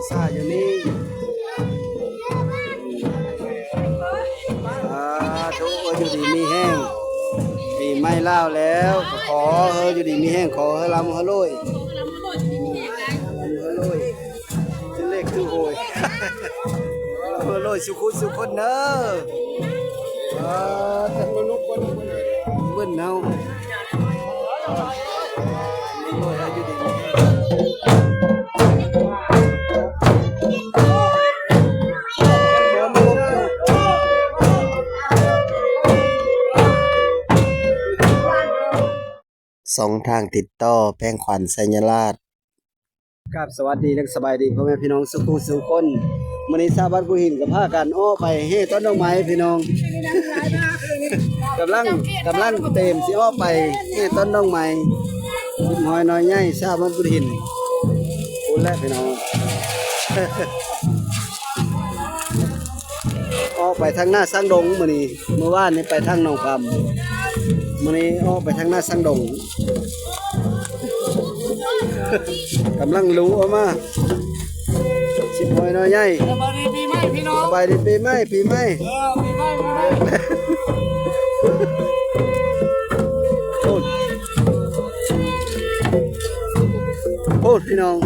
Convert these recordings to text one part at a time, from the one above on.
ສາຢູ່ນີ້ ສາທຸ ເອີ ຢູ່ດີມີແຮງ ປີໃໝ່ລາວແລ້ວ ກໍຂໍເຮີຢູ່ດີມີແຮງ ຂໍເຮີລ່ຳເຮີລວຍ ລ່ຳເຮີລວຍ ຖືເລກຖືຫວຍ ເຮີລວຍສຸຂຸສຸຄົນເດີ ເອີ ເບິ່ງເຮົາ ຊ່ອງທາງຕິດຕໍ່ແຂວງໄຊຍະລາດ. ກາບສະຫວັດດີ ແລະ ສະບາຍດີພໍ່ແມ່ພີ່ນ້ອງສຸຂູສຸຄົນ. ມື້ນີ້ຊາວບ້ານພູຫີນກໍພາກັນອອກໄປແຫ່ຕົ້ນດອກໄມ້ພີ່ນ້ອງ ກຳລັງ ກຳລັງເຕຍມຊິອອກໄປແຫ່ຕົ້ນດອກໄມ້ ເປັນຮ້ອຍນ້ອຍໃຫຍ່ຊາວບ້ານພູຫີນ ພຸ້ນແຫຼະພີ່ນ້ອງ ອອກໄປທາງໜ້າຊ້າງດົງມື້ນີ້ ມື້ວານນີ້ໄປທາງໜອງຄຳ ມື້ນີ້ອອກໄປທາງໜ້າຊ້າງດົງ ກຳລັງລຸອອກມາ ສິບຮ້ອຍນ້ອຍໃຫຍ່ ສະບາຍດີປີໃໝ່ພີ່ນ້ອງ ສະບາຍດີປີໃໝ່ ປີໃໝ່ ເອີ ປີໃໝ່ ປີໃໝ່ ໂອ້ຍ ໂອ້ຍ ພີ່ນ້ອງ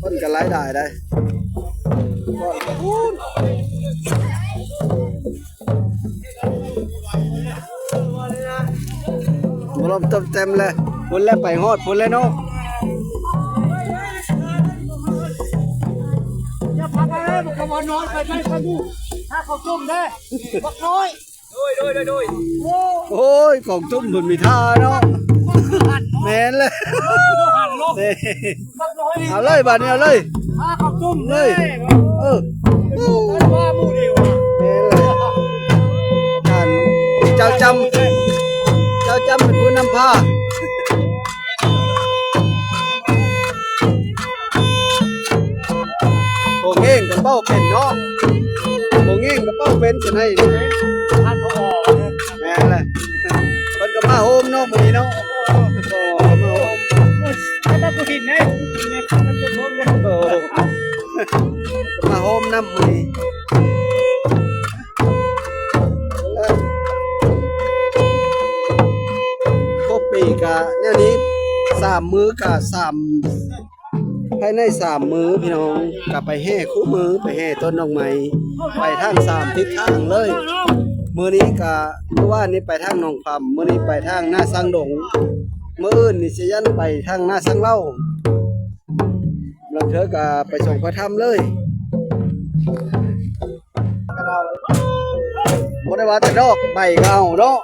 ຄົນກໍຫຼາຍຫຼາຍໄດ໋ ມາລວມຕົມເຕັມແລ້ວ ພຸ້ນແຫຼະ ໄປຮອດພຸ້ນແລ້ວເນາະ ຢ່າພາໄປເດີ ມັນກໍບໍ່ນອນໄປໄດ້ ໄປຢູ່ ຖ້າເຂົາຈົ່ມເດ້ ບັກນ້ອຍ ໂດຍ ໂດຍ ໂດຍ ໂດຍ ໂອ້ຍ ກອງຕຸ້ມເພິ່ນມີທ່າເນາະ ແມ່ນແຫຼະ ເອົາເລີຍ ບາດນີ້ເອົາເລີຍ ພາເຂົ້າຕຸ້ມເລີຍ ເອີ ວ່າໝູ່ດຽວ ແມ່ນແຫຼະ ທ່ານເຈົ້າຈຳ ເຈົ້າຈຳເປັນຜູ້ນຳພາ. ໂພງເອງກໍເປົ່າເປັນເນາະ ໂພງເອງກໍເປົ່າເປັນຈັ່ງໃດ ທ່ານ ແມ່ນແຫຼະ ເພິ່ນກໍມາໂຮມເນາະ ມື້ນີ້ເນາະ ໂອ້ ມາໂຮມ ໂອ້ຍ ທ່ານຜູ້ເຫັນໄດ໋ ໂອ້ ມາໂຮມນຳມື້ນີ້. ຄົບປີກະແນວນີ້ ສາມມື້ກະສາມ ພາຍໃນສາມມື້ພີ່ນ້ອງ ກະໄປແຫ່ຄູ່ມື້ ໄປແຫ່ຕົ້ນດອກໄມ້ ໄປທັງສາມທິດທາງເລີຍ ມື້ນີ້ກະ ມື້ວານນີ້ໄປທາງໜອງຄຳ ມື້ນີ້ໄປທາງໜ້າຊ້າງດົງ ມື້ອື່ນນີ້ຊິຢັນໄປທາງໜ້າຊ້າງເຫຼົ່າ ລາງເທື່ອກະໄປສອງພະທຳເລີຍ. ບໍ່ໄດ້ວ່າແຕ່ດອກ ໃບກໍເອົາເນາະ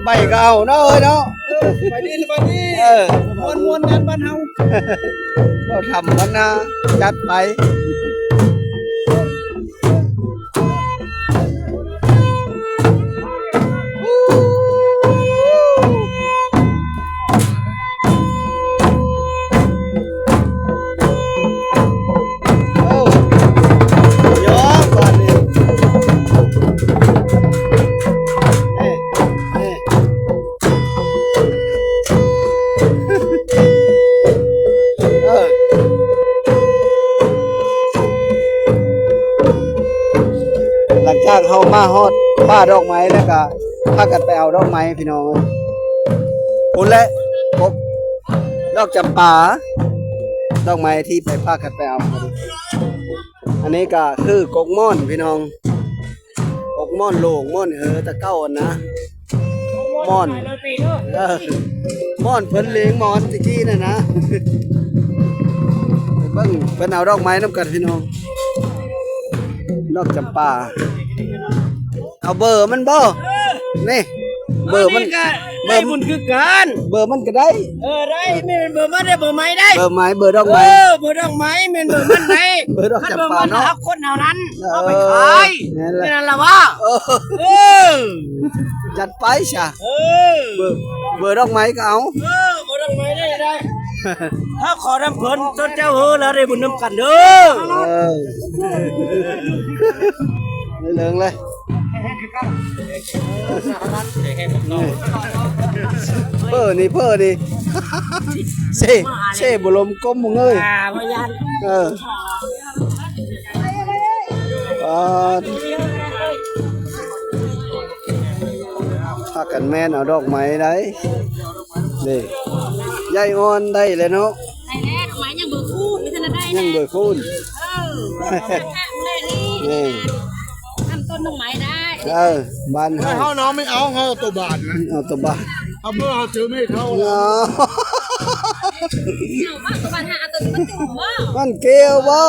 ໃບກໍເອົາເນາະ ເອີຍເນາະ ເອີ ສະບາຍດີ ສະບາຍດີ ເອີ ມ່ວນໆ ງານບ້ານເຮົາ ເວົ້າທຳວັນນາ ຈັດໄປ. ໂອ້ ຍອດບາດນີ້ ເອີ ເອີ ເອີ ຫຼັງຈາກເຮົາມາຮອດປ່າດອກໄມ້ແລ້ວກະ ພາກັນໄປເອົາດອກໄມ້ພີ່ນ້ອງ ພຸ້ນແຫຼະ ກົກດອກຈຳປາ ດອກໄມ້ທີ່ໄປ ພາກັນໄປເອົາ ອັນນີ້ກະຄືກົກມ່ອນພີ່ນ້ອງ ກົກມ່ອນຫຼວງ ມ່ອນເຫີ ແຕ່ເກົ່າຫັ້ນນະ ມ່ອນ ເອີ ມ່ອນເພິ່ນເລງໝອນແຕ່ກີ້ນັ້ນນະ ໄປເບິ່ງເພິ່ນເອົາດອກໄມ້ນຳກັນພີ່ນ້ອງ ດອກຈຳປາ ເອົາເບີມັນບໍ່? ເອີ ນີ້ ເບີມັນ ອັນນີ້ກໍ ເບີ ໄດ້ບຸນຄືກັນ ເບີມັນກໍໄດ້ ເອີ ໄດ້ ແມ່ນເບີມັນໄດ້ ເບີໄມ້ໄດ້ ເບີໄມ້ ເບີດອກໄມ້ ເອີ ເບີດອກໄມ້ແມ່ນເບີມັນໄດ້ ເບີດອກຈຳປາເນາະ ຄັນເບີມັນຮັກຄົນເທົ່ານັ້ນ ເອີ ເອົາໄປຂາຍ ແມ່ນແຫຼະ ແມ່ນນັ້ນລະວ່າ ເອີ ເອີ ຈັດໄປຊະ ເອີ ເບີ ເບີດອກໄມ້ກໍເອົາ ເອີ ເບີດອກໄມ້ໄດ້ ໄດ້ ຖ້າຂໍນຳເພິ່ນ ເຈົ້າເຮີລະໄດ້ບຸນນຳກັນເດີ ເອີ ໄດ້ເລີງເລີຍ. ເພີນີ້ ເພີນີ້ ເຊ ເຊບໍ່ລົມກົມເອີຍ ອ່າ ບໍ່ຢ້ານ ເອີ ອ່າ ພາກັນແມ່ນເອົາດອກໄມ້ໄດ້ ນີ້ ໃຫຍ່ອ່ອນໄດ້ແລ້ວເນາະ ໄດ້ແລ້ວ ດອກໄມ້ຍັງບໍ່ຄູນ ມີແຕ່ນັ້ນໄດ້ ຍັງບໍ່ຄູນ ເອີ ນີ້ ນ້ຳຕົ້ນດອກໄມ້ໄດ້ ເອີ ບ້ານເຮົາ ເຮົາເນາະ ໄມ່ເອົາ ເຮົາເອົາໂຕບານນະ ເອົາໂຕບານ ເອົາເມື່ອເຮົາເຈີແມ່ເຖົ້າ ເອົາ ເອົາໂຕບານ ຫາເອົາໂຕນີ້ມັນຈຸບໍ່ ມັນກ່ຽວບໍ່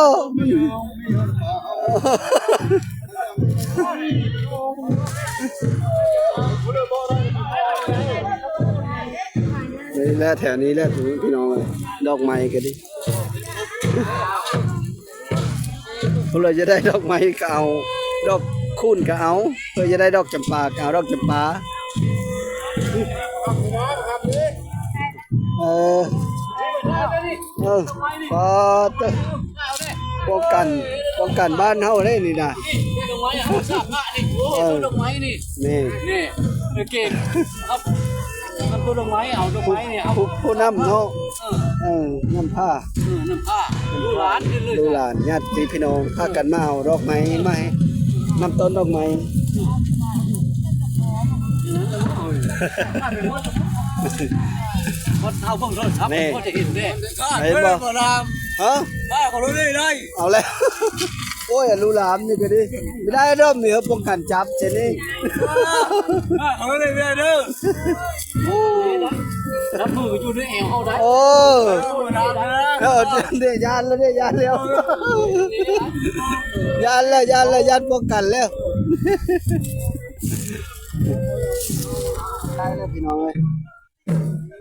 ນີ້ແຫຼະ ແຖວນີ້ແຫຼະ ພີ່ນ້ອງເອີຍ ດອກໄມ້ກໍດີ ເພິ່ນວ່າຢາກໄດ້ດອກໄມ້ກໍເອົາ ດອກຄູນກໍເອົາ ເພິ່ນຢາກໄດ້ດອກຈຳປາກໍເອົາດອກຈຳປາ ເອີ ເອີ ປາດເຕີ ປ້ອງກັນ ປ້ອງກັນບ້ານເຮົາເດ້ນີ້ນະ ເອີ ນີ້ ນີ້ ເອີ ເກັ່ງ ເອົາ ເອົາຕົ້ນດອກໄມ້ ເອົາດອກໄມ້ນີ້ ເອົາ ຜູ້ ຜູ້ນຳເນາະ ເອີ ເອີ ນຳພາ ເອີ ນຳພາ ລູກຫຼານ ລູກຫຼານ ຍາດຕິພີ່ນ້ອງ ພາກັນມາເອົາດອກໄມ້ມາໃຫ້ ນຳຕົ້ນດອກໄມ້ ຄົນເຮົາເບິ່ງໂທລະສັບ ນີ້ ພໍຈະເຫັນເດ້ ເຫັນບໍ່? ຮະ? ເອົາແລ້ວ ໂອ້ຍ ອາລຸລາມນີ້ກໍດີ ບໍ່ໄດ້ດອກ ມີປ້ອງກັນຈັບຊະນີ້ ເອົາເລີຍ ບໍ່ໄດ້ເດີ ຈັບມືຢູ່ໃນແອວເຮົາໄດ້ ໂອ້ ເອີ ເດ້ ຢ້ານແລ້ວເດ້ ຢ້ານແລ້ວ ຢ້ານແລ້ວ ຢ້ານແລ້ວ ຢ້ານປ້ອງກັນແລ້ວ ໄດ້ແລ້ວພີ່ນ້ອງເອີຍ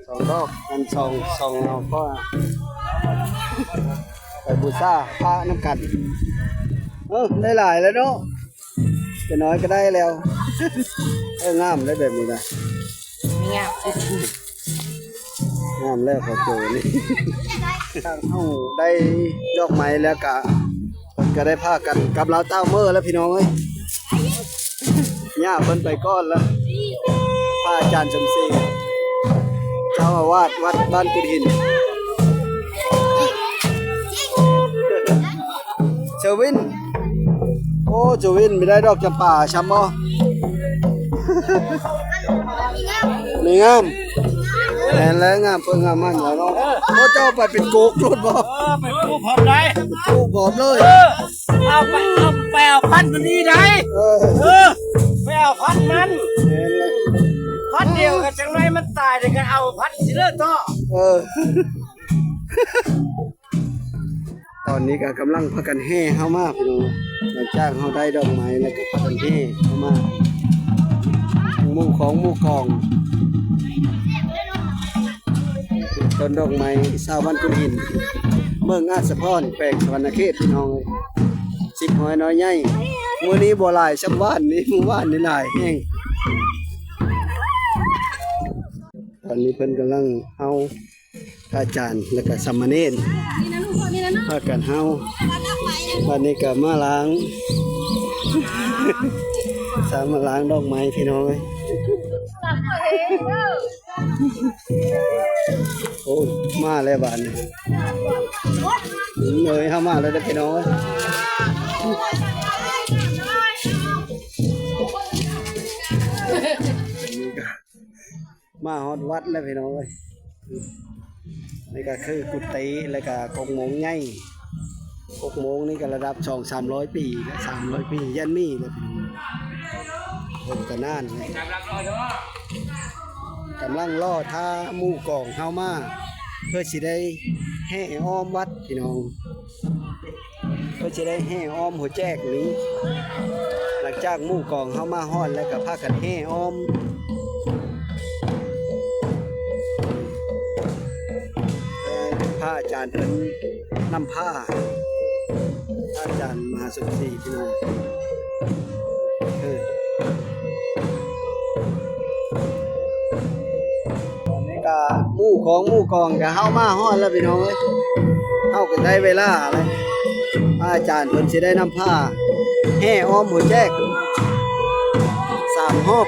ສອງດອກ ອັນສອງ ສອງດອກ ກໍໄປບູຊາພະນຳກັນ ເອີ ໄດ້ຫຼາຍແລ້ວເນາະ ຈະນ້ອຍກໍໄດ້ແລ້ວ ເອີ ງາມໄດ໋ແບບນີ້ນະ ງາມ ງາມແລ້ວຂອງໂຕນີ້ ທາງເຮົາໄດ້ດອກໄມ້ແລ້ວກະ ເພິ່ນກໍໄດ້ພາກັນກັບລາວເຕົ້າເມີແລ້ວພີ່ນ້ອງເອີຍ ຍ່າເພິ່ນໄປກ່ອນແລ້ວ ພະອາຈານສົມສີເຈົ້າອາວາດວັດບ້ານກຸດຫີນ ເຊີວິນ ໂອ້ ເຊີວິນ ໄປໄດ້ດອກຈຳປາຊ້ຳບໍ່? ນີ້ງາມ ແມ່ນແລ້ວ ງາມເພິ່ນງາມມັນແລ້ວເນາະ ໂອ້ ເຈົ້າໄປເປັນໂກກໂລດບໍ່? ເອີ ເປັນໂກກພ້ອມໄດ໋ ເປັນໂກກພ້ອມເລີຍ ເອີ ເອົາໄປ ເອົາໄປເອົາພັນມັນນີ້ໄດ໋ ເອີ ເອີ ໄປເອົາພັນມັນ ແມ່ນແລ້ວ ພັນດຽວກັນ ຈັ່ງໃດມັນຕາຍ ແລ້ວກໍເອົາພັນຊິເລີຕໍ່ ເອີ ຕອນນີ້ກໍກຳລັງພາກັນແຫ່ເຮົາມາພີ່ນ້ອງ ຫຼັງຈາກເຮົາໄດ້ດອກໄມ້ແລ້ວກໍພາກັນແຫ່ເຮົາມາ ໝູ່ຂອງໝູ່ກອງ ຕົ້ນດອກໄມ້ຊາວບ້ານກຸດຫີນ ເມືອງອາດສະພອນ ແຂວງສະຫວັນນະເຂດ ພີ່ນ້ອງເອີຍ ສິບຮ້ອຍນ້ອຍໃຫຍ່ ມື້ນີ້ບໍ່ຫຼາຍສ່ຳວານນີ້ ມື້ວານນີ້ຫຼາຍແຮງ ຕອນນີ້ເພິ່ນກຳລັງເອົາ ພະອາຈານ ແລ້ວກະສາມະເນນ ນີ້ນະລູກ ນີ້ນະເນາະ ພາກັນເຮົາ ບັດນີ້ກະມາລ້າງ ສາມາລ້າງດອກໄມ້ພີ່ນ້ອງເອີຍ ໂອ້ ມາແລ້ວບາດນີ້ ເອີຍ ເຮົາມາແລ້ວເດີພີ່ນ້ອງເອີຍ ມາຮອດວັດແລ້ວພີ່ນ້ອງເອີຍ ນີ້ກໍຄືກຸຕິ ແລ້ວກໍກົກໂມງໃຫຍ່ ກົກໂມງນີ້ກໍລະດັບສອງສາມຮ້ອຍປີ ສາມຮ້ອຍປີ ຢ້ານມີແລ້ວພີ່ນ້ອງ ເບິ່ງຕະໜ່ານ ກຳລັງລໍຖ້າໝູ່ກອງເຮົາມາ ເພື່ອຊິໄດ້ແຫ່ອ້ອມວັດພີ່ນ້ອງ. ເພິ່ນຊິໄດ້ແຫ່ອ້ອມຫົວແຈກນີ້ ຫຼັງຈາກໝູ່ກອງເຮົາມາຮອດແລ້ວກໍພາກັນແຫ່ອ້ອມ ພະອາຈານເພິ່ນນຳພາ ພະອາຈານມະຫາສົມສີພີ່ນ້ອງ ເອີ ຕອນນີ້ກະໝູ່ຂອງໝູ່ກອງກະເຮົາມາຮອດແລ້ວພີ່ນ້ອງເອີຍ ເຮົາກະໄດ້ເວລາແລ້ວ ພະອາຈານເພິ່ນຊິໄດ້ນຳພາແຫ່ອ້ອມຫົວແຈກສາມຮອບ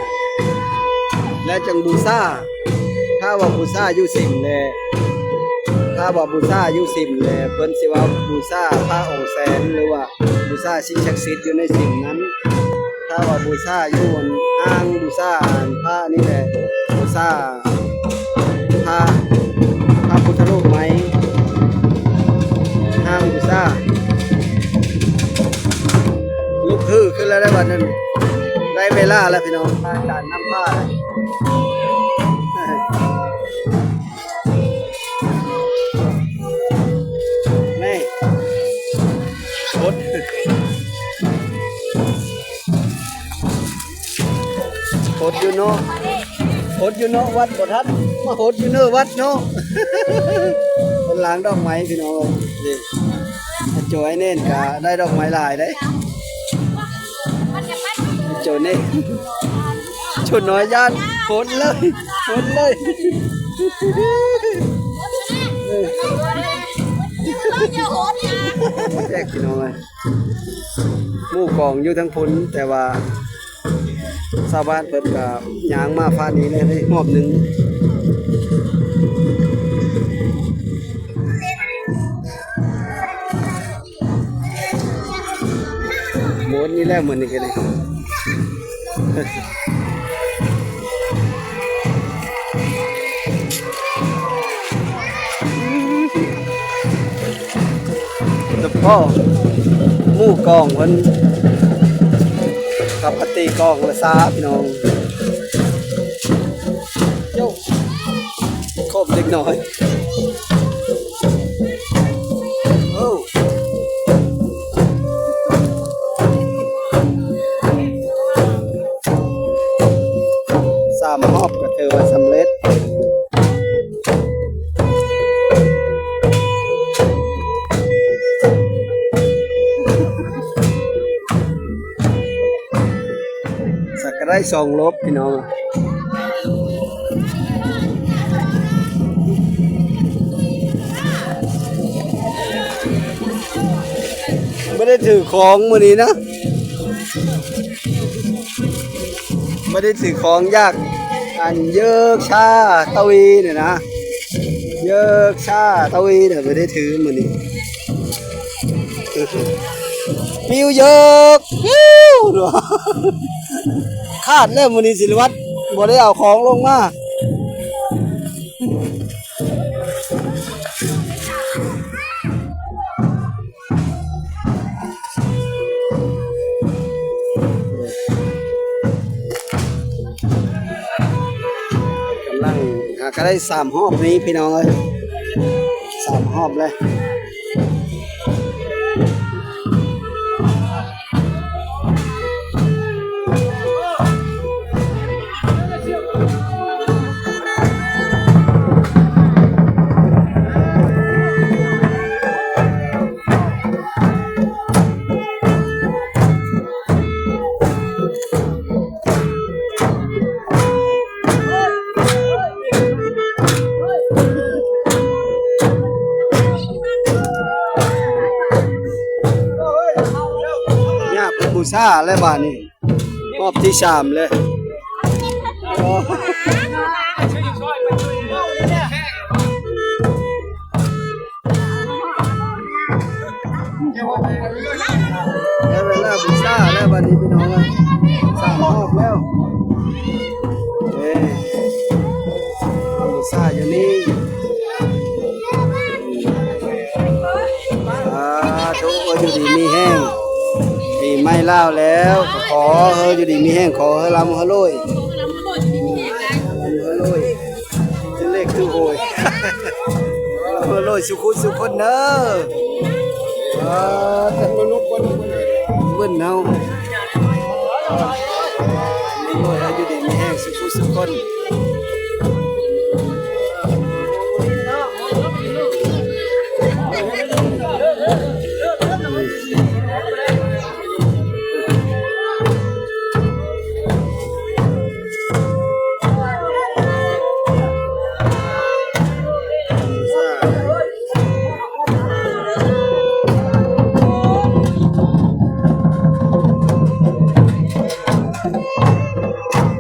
ແລ້ວຈຶ່ງບູຊາ ຖ້າວ່າບູຊາຢູ່ສິມແລະ ຖ້າວ່າບູຊາຢູ່ສິມແລະ ເພິ່ນຊິວ່າບູຊາພະອົງແສນ ຫຼືວ່າບູຊາສິ່ງສັກສິດຢູ່ໃນສິມນັ້ນ. ຖ້າວ່າບູຊາຢູ່ອັນ ຫ້າງບູຊາອັນພະນີ້ແຫຼະ ບູຊາ ພະ ພະພຸດທະຮູບໃໝ່ ຫ້າມບູຊາ. ລຸກຮືຂຶ້ນແລ້ວໄດ໋ບັດນັ້ນ ໄດ້ເວລາແລ້ວພີ່ນ້ອງ ມາຈານນຳພາແລ້ວ. ນີ້ ກົດ ຫົດຢູ່ເນາະ ຫົດຢູ່ເນາະ ວັດບໍ່ທັນ ມາຫົດຢູ່ເນີວັດເນາະ. ເພິ່ນລ້າງດອກໄມ້ພີ່ນ້ອງເອີຍ ນີ້ ໂຈໄອ້ເນນກະໄດ້ດອກໄມ້ຫຼາຍເດ້ ໂຈເນນ ໂຈນ້ອຍຢ້ານ ຫົດເລີຍ ຫົດເລີຍ ແຈກພີ່ນ້ອງເອີຍ. ໝູ່ກອງຢູ່ທາງພຸ້ນ ແຕ່ວ່າຊາວບ້ານເພິ່ນກະຍ່າງມາຟາດນີ້ແຫຼະ ໄດ້ຮອບໜຶ່ງ. ໝົດນີ້ແຫຼະ ມື້ນີ້ກະໄດ້ ສະເພາະໝູ່ກອງເພິ່ນກັບປາຕີກອງລະຊາພີ່ນ້ອງ ໂຢ ຄົບເດັກນ້ອຍ ໂອ້ ສາມຮອບກະຖືວ່າສຳເລັດ. ສັກກະໄດ້ສອງລົບພີ່ນ້ອງ ບໍ່ໄດ້ຖືຂອງມື້ນີ້ນະ ບໍ່ໄດ້ຖືຂອງຢາກ ອັນເຢິກຊາຕະວີນີ້ນະ ເຢິກຊາຕະວີນີ້ບໍ່ໄດ້ຖືມື້ນີ້ ປິວເຢິກ ປິວ ຂາດແລ້ວມື້ນີ້ ສິລະວັດບໍ່ໄດ້ເອົາຂອງລົງມາ. ກຳລັງຫາກະໄດ້ສາມຮອບນີ້ພີ່ນ້ອງເອີຍ ສາມຮອບເລີຍ. ຍາກເປັນບູຊາແລ້ວບາດນີ້ ຮອບທີສາມເລີຍ. ໄດ້ເວລາບູຊາແລ້ວບາດນີ້ພີ່ນ້ອງເອີຍ ສາມຮອບແລ້ວ ເອີ ບູຊາຢູ່ນີ້. ສາທຸ ຢູ່ດີມີແຮງ ປີໃໝ່ລາວແລ້ວ ກໍຂໍໃຫ້ຢູ່ດີມີແຮງ ຂໍໃຫ້ລ່ຳໃຫ້ລວຍ ລ່ຳໃຫ້ລວຍ ຖືເລກຖືຫວຍ ໂລຍສຸຂຸສຸຄົນເດີ ເອີ ເບິ່ງເຮົາ ໂລຍໃຫ້ຢູ່ດີມີແຮງສຸຂຸສຸຄົນ.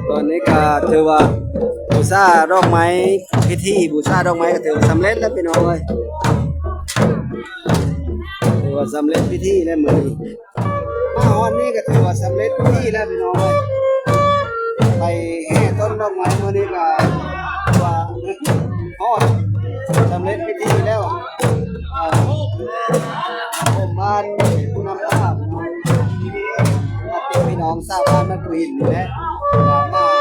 ຕອນນີ້ກະຖືວ່າບູຊາດອກໄມ້ ພິທີບູຊາດອກໄມ້ກໍຖືວ່າສຳເລັດແລ້ວພີ່ນ້ອງເອີຍ ຖືວ່າສຳເລັດພິທີແລ້ວມື້ນີ້ ມາຮອດນີ້ກໍຖືວ່າສຳເລັດພິທີແລ້ວພີ່ນ້ອງເອີຍ ໄປແຫ່ຕົ້ນດອກໄມ້ມື້ນີ້ກໍຖືວ່າຮອດສຳເລັດພິທີແລ້ວ ເອີ ຜົມບ້ານຜູ້ນຳພາບ ພີ່ນ້ອງຊາວບ້ານບ້ານພູຫີນນີ້ແຫຼະ ກໍມາ